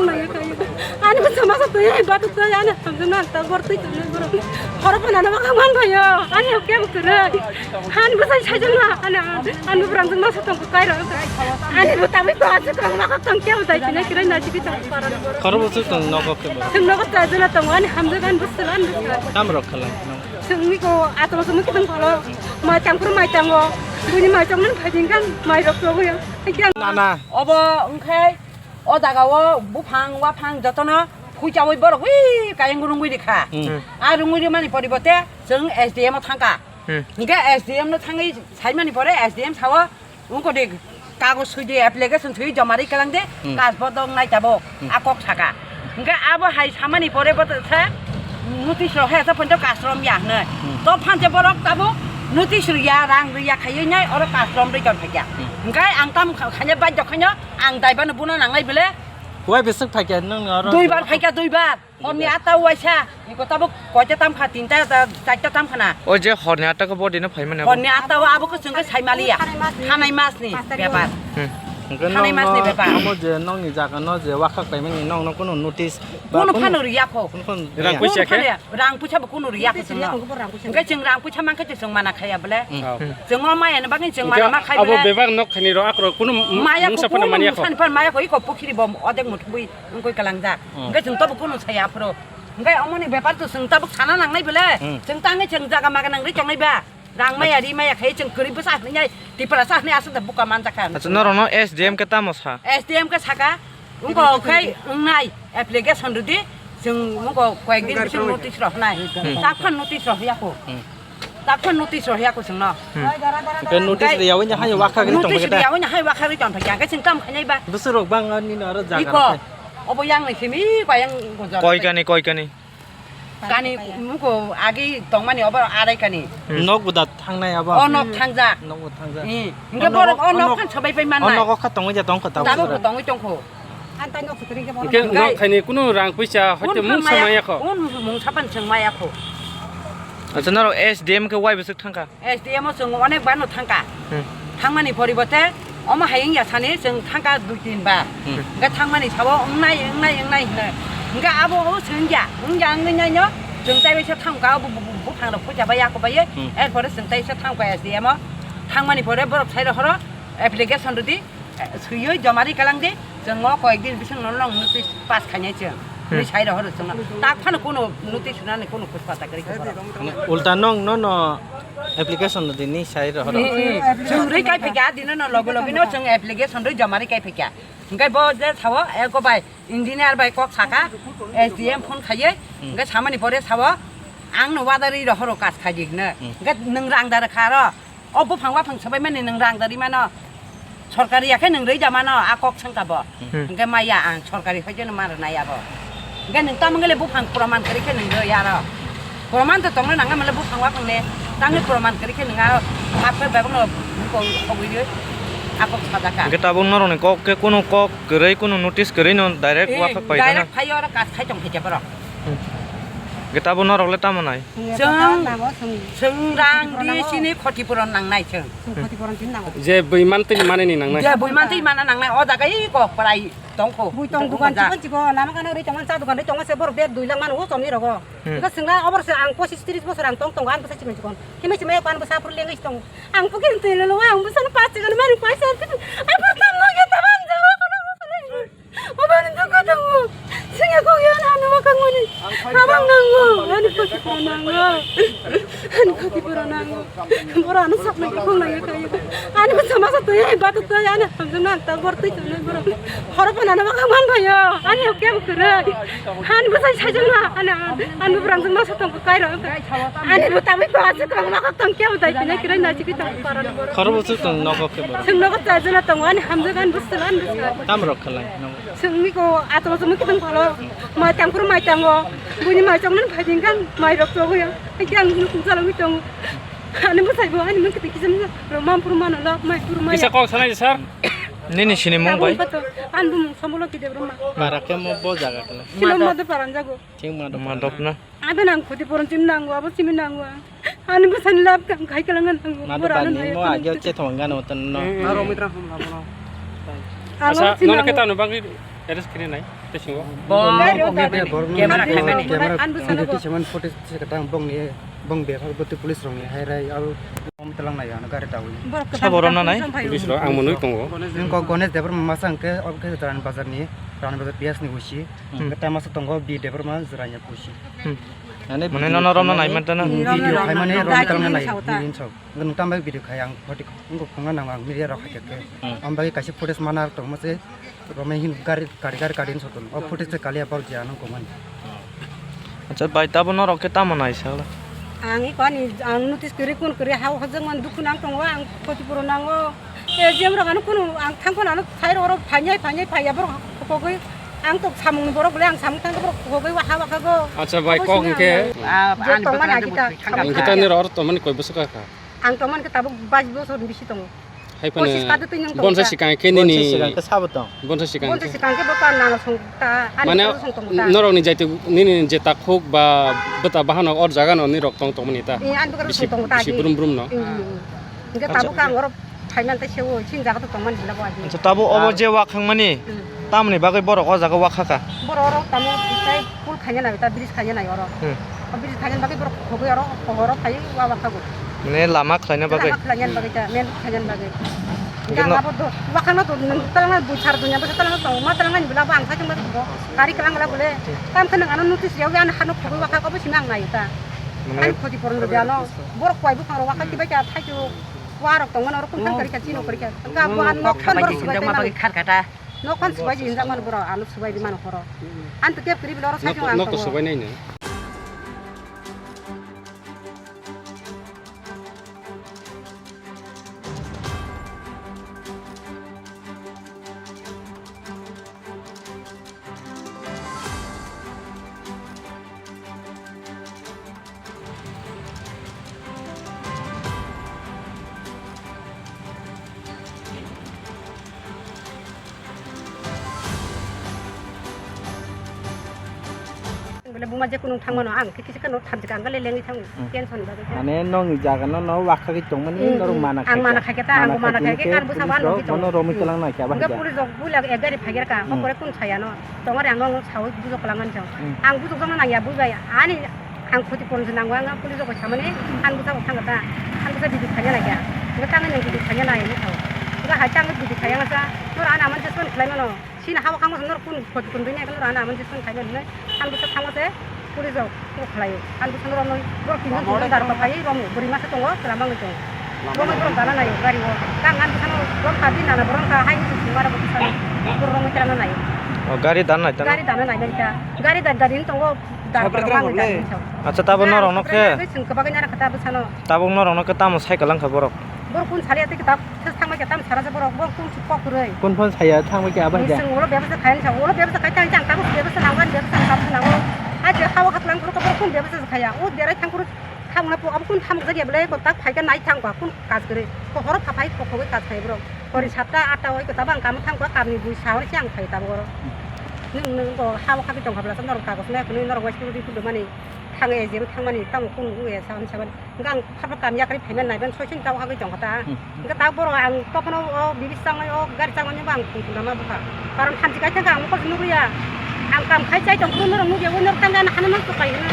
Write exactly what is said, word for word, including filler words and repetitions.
Ani bwsa masa twi, hai batu twi, ani hamjwk na ta bor twi twi bor. Horo phana na baka man phayo, ani hok kem kwrwi. Ani bwsa sai jang na, ani, ani bwrang jang masa tong kai ro. Ani bwta mi ko asu tong ma ko tong kya utai tine kire na chiki tong para. Khoro bwswk tong nogo khe bo? Tong nogo ta jana tong, ani hamjwk ani bwsa ani bwsa. Kam rok khala. Sungni ko atlo sungni kitang phalo. Mai tang kur mai tango. Buni mai tang nan phajing kan mai rok to yo. Nana. Obo wngkhai o jaga o buphang waphang jotono phuichaui borok ui kayang rungui rikha. Hmm. A rungui rimani poribote chwng S D M o thangkha. Hmm. Hingke S D M no thangwi saimani pore S D M sao, wngkha de kagoj swi de application swi joma ri kalang de, hmm, kas bodong nai tabok, hmm, a kok saka. Hingke abo hai samani pore bo sa notice rok he sa phonto kas rom ya hwnwi. Hmm. To phanche borok tabok notice ri ya, rang ri ya khaiwi nai oro kas rom ri ton phai ya. Hmm. Hingke ang tam kha-, khaina bajjo khaino ang dai bano buno nangnai bele. Wai beswk phai khe nang oro? Dui bar phai kha, dui bar. Horni atta waisa, iko tabuk koita tamkha, tinta ta, charta tamkha na. O je horni atta ko body no phaimani abo? Horni atta o abo ko chwngkhe saimaliya. Thanai mas ni bepar. Hmm. Hwnkhe thanai mas ni bepar. Amo je nokni jaga no je wakhak paimani nokno kunu notice ba kunu phano riya kho. Kunu phano rang puisa khe? Rang puisa bo kunu riya kho chwngno. Hwnkhe chwng rang puisa mankhe chwng mana khaya bole. Hmm. Chwng o maya ni bagwi chwng mana ma khai bole. Abo bebak nok khani ro akro kunu maya mungsa phano manya kho. Maya kho iko pukhiri bo odek muthubui. Wngkoi kalangjak. Hmm. Hingke chwng tabuk kunu saya aphuru. Hingke omoni bepar to chwng tabuk sana nangnai bele. Hmm. Chwng tangwi chwng jaga maga nangri tongnai ba. Rang maya ri maya khai chwng kwrwi bwsa hwnwi nai Tiprasa hwnwi aswk da buka manjak kha. Acha norokno S D M khe tamo sa? S D M khe saka wngko khai wngnai application rwdi chwng wngko koyek din bising notice rok hnai. Hmm. Takhan notice rok ya kho. Hmm. Takhan notice rok ya ko chwngno. Hmm. Hingke notice riyawi ni hai wakhagri tong notice riyawi ni hai wakhagri tong phai khe chwng tam khainai ba. Bwswk rok bang ani no aro jaga iko rok. Obo yang ni simi ko yang gojor. Koi kani, koi kani. Kani muko agi tongmani obo arai kani. Hmm. Nok buda thangnai abo. O nok thangjak. Nok buda thangjak. Hmm. Hingke borok o nok khan sabai pai mannai. O nok kha tongwi ja tong kho tabuk. Tabuk tongwi tong kho. Hingke nok khaini kunu rang puisa hoite mungsa maya kho. Un mungsa pan chwng maya kho. Acha norok S D M khe wai bwswk thangkha? S D M o chwng onek bar no thangkha. Hmm. Thangmani poribote omo hayung ya sani chwng thangkha dui tin bar. Hmm. Hingke thangmani sao wngnai wngnai wngnai hino. Hingke abo o chwng ya wngya wngwi nai no chwng tai waisa thangkha o bu-, bu-, bu-, buphang rok puja bai ako bai. Hmm. Erpore chwng tai waisa thangkha S D M o. Thangmani pore borok sai rok horo application rwdi. Swiwi joma ri kalang di, chwng o koyek din bising no long notice pass khainai chwng. Hmm. Ni sai rohoro chwngno. Tak phano kuno notice rwnani kuno kuspata kwrwi khe borok. Ulta nong no no application no dini sai rohoro. Hmm, hmm. Chwng rwi kai phikya dino no logo logi no chwng application rwi joma ri kai phikya. Hingke bo je sao eko bai engineer bai kok saka S D M phone khaiye. Hmm. Hingke samani pore sao ang no wada ri rohoro kas khaidi hino. Hmm. Hingke nwng rang da rwkha aro. O buphang waphang sabai mani nwng rang dari mano. Sorkari ya khe nwng rwi da mano, a kok sengka bo. Hmm. Hingke maya ang sorkari hoi jeno ma rwnai abo. Hingke nwng tamo ngele buphang proman kari khe nwng rwi aro. Proman to tongna nangma mele buphang waphang ne. Tangni proman kari khe nwng aro hap khe bebak no buko hogwi rwi a kok sajaka. Hingke tabuk norok ni kok khe kunu kok kwrwi kunu notice kwrwi no direct waphak pai direct phai oro kas khai tong khe borok. Hmm. Hingke tabuk norok le tamo nai? Chwng, chwng rang di sini khoti puron nangnai chwng. Je bui mantwi manani nangnai. Je bui mantwi mana nangnai, o jaga i kok prai tongkho. Bui tong dukan chikon chikon, lama kana ri tongman cha dukan ri tongman se borok der dui lakh mano o chomni rogo. Hmm. Ika singla obor se ang pochis tris bosor ang tong tongo, ang bwsa chikon chikon. Himai chimai ko ang bwsa phur lengis tong. Ang pukir twi lolo, ang bwsa no pas chikon mani paisa. Ai pur tam no ge tabang jago kono. Obani duka tongo. Singya kok ya na ano makang mani. Abang nango. Ani khoti pura nango. Ani khoti pura nango. Bora ano sakna kok nang ya kayo. Ani bwsa masa twi, batu twi, ani hamjwk nang ta bor twi twi bora. Horo pana ano makang man phayo. Ani oke bukure. Ani bwsa sajwk na. Ani, ani bwrang jwk masa tong kai ro. Ani bwta wi ko aswk kok makak tong kya utai kina kira na chiki tong para. Khoro bwswk tong nogo khe borok. Chwng nogo ta jana tongo, ani hamjwk ani bwswk ani bwswk. Tam rok khalai nogo. Chwngni ko atlo chwngni kitang phalo. Mai tang phuru mai tango. Buini mai chong nang phai ding kan mai rok chogo ya. Ai khe ang nukung chalogwi tongo. Ani bwsai bo ani mung kiting kisam ro mam phuru mano lok mai phuru mai. Kisa kok sanai sir. Nini sini mung bai. Ani bumung somolo kide bro ma. Bara khe mo bo jaga kala. Sino ma de paran jago. Thing ma do. Ma dok na. Abo nang khoti poron chim nango, abo chimi nango. Ani bwsani lab kang khai kalang nango. Madu bani mo agyo che thong gano tan no. Aro mitra ham labo no. Asa non ke tanu bangri Arrest khe nai, tei singo. Bo Gari o camera tabuk khaimani. Camera, An bwsano video bo. Kisaman footage se katang bongni, bong bepar bwtwi police rokni hai rai abo bom talang nai ano gari tabuk. Borok kwthang Sabo romna kwthang nai? Police rok ang monwi tongo. Nung kok Ganesh Debbarma masa hwnkhe obo khe Rani Bazar ni, Rani Bazar P S ni usi. Hmm. Hwnkhe tai masa tongo B Debbarma Jirania usi. Hmm. Mane nono romna nai mantana? Video khaimani romna nai, video khaimani. Nung tamo video khai ang photo wngkha phunukna nango ang media rok hai khe. Hmm. Ang bagwi kaisa footage mana tongma se romwi hin gari gari gari gari hin soton. O footage se kaliya bol jia nang komani. Acha bai tabo norok khe tamo nai sala? Ang iko ani ang notice kwrwi kun kwrwi ha o hojak man dukhu nang tongo ang khotipuro nango. E jemrok ano kunu ang thangkon ano sai rok phainai phainai phaiya borok khokogwi ang tok samung borok le ang samung thangkhe borok khokogwi waha wakhago. Acha bai kok hwnkhe? Je tongmani agita. Hwnkhe tani rok tongmani koi bwswk kha? Ang tongmani khe tabuk bais bosor ni bisi tongo. Hai phano Pochis kadu twi nung bonsa tongsa. Sikang khe nini Bonsa sikang khe sabo tong. Bonsa sikang Bonsa khe. Sikang khe bo kan nang song ta ani Mane song tong ta. Norok ni jaitu nini je takhuk ba bwta bahano or jaga no nirok tong tongmani ta. Eh, ani bwkha Bisi song tong ta bisi di. Brum brum no. Hmm. Hingke Acha. Tabuk ang oro phaiman tei sewo chin jaga to tongmani bila bo agi. Acha tabuk obo Ah. Je wakhang mani Hmm. tamoni bagwi borok o jaga wakha kha. Borok oro tamo tei pul khaina nai ta bridge khaina nai oro. Hmm. O bridge khaina bagwi borok khogwi oro horo phai wa wakha go. Mane lama khlaina bagwi. Lama khlaina bagwi ta main road khaina bagwi. Hingke Yang no- abo do wakhang no do nung talangna buchar dunya bwsa talangna tong ma talangna ni bila bo ang sai tong ma bo kari kalang la bole. Kam khe nang ano notice yawi ano hano khogwi wakha obo simi ang nai ta. Mane Ani khoti poron do ano borok kwai bukhang ro wakha kibai ta thai tu. Warok tongmani oro kung thang karikha, chino karikha. Hwnkhe abo ang nok phan borok subai tongmani. Nok phan subai di hinjak mani borok, ano subai di mani horo. Ang to kep kiri bilo oro sajung ang tongo. Nok to subai nai no. Bole buma je kunung thangmano ang khe kisa kano thamjak ang le lengwi thang tension bagwi. Mane nokni jaga no no wakha khe tongmani norok mana khaikha. Ang mana khaikha ta, ang mana khaikha, kan bwsa wan nokni tong. Bono romwi talang naikha ba. Hwnkhe police rok buila ek gari phaigerka, hokore kun sayano. Tongori ang no sawi bujok kwlangmani chong. Ang bujok jokno nangya buibai ani Ang khoti poron se nango, ang police rok bai samani, ang bwsa bo thangkha ta, ang bwsa video khaina nai kha, hwnkhe tangwi nwng video khaina nai hinwi sao, hwnkhe hai tangwi video khaiya sa, noro ani amani jesmani khlai mano, chini ha o khangma se noro kunu khoti poron bini, noro ani amani jesmani khai mano hinwi, ang bwsa thangma se police rok kok khlai o, ang bwsa noro nwi borok tinjon chwngno darok phaiwi romo, bwrwi masa tongo, chwla mangwi tongo, romwi borok dana nai o gari o, tang ang bwsano rom kha di nana borok wngkha, hai bwsa sima rok bwsano borok romwi twlangna nai o. O gari dana nai tano? Gari dana nai bai kha, gari da gari wng tongo. Dar Sabri borok gra mangwi borok le. Dar hinwi sao. Acha, tabuk norok no khe? Chwng kwbagwi nai rwkha ta bwsano. Tabuk norok no khe tamo cycle wngkha borok? Borok kun saliya tei kwtal thangbai khe tamo sara se borok, borok kun kok kwrwi. Kun phone saya thangbai khe abo hija? Chwng ulo bebasa khai hinwi sao, ulo bebasa khai tang jang tabuk bebasa nango, ani bebasa ang tabuk nango. Hai je ha o ha twlang borok borok kun bebasa se khaya. O derai thang kwrwi thamna po abo kun thamuk jagya bwle bo tak phai khe nai thang ba kun kaj kwrwi. Ko horo pha phai kok kogwi kaj khai borok. Hori satta atta oi kwtal bang kamo thang ba kamni bui sa hori se ang phai tabuk oro. Nwng, nwng bo ha o khagwi tongkha bwla, norok kagos nai phunwi norok waisa phunwi phunwi mani thang e, jero thangmani tamo kunu wng e, saban saban. Hwnkhe ang phar phar kam yakarwi phaimani naiban soisin ta o khagwi tongkha ta. Hmm. Hwnkhe ta borok ang tophano o bibis changmani o gari changmani bo ang thung thung ma bwkha. Karon hamsi kai thangkha ang mokol se nukliya. Ang kam khai chai tong phuru norok nukya, o norok tangkhe ano hano nosto kai hino.